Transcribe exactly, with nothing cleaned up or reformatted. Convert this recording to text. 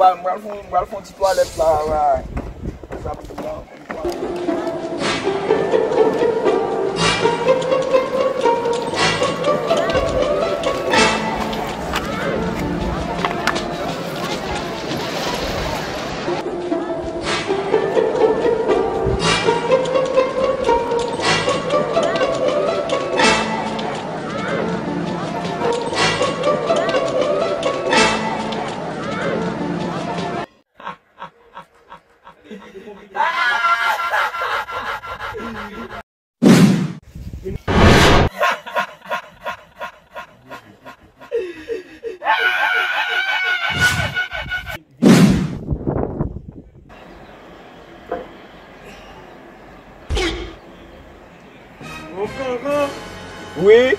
M pral fè, m pral fè yon ti twalèt la, la. Sa pou la. Wi.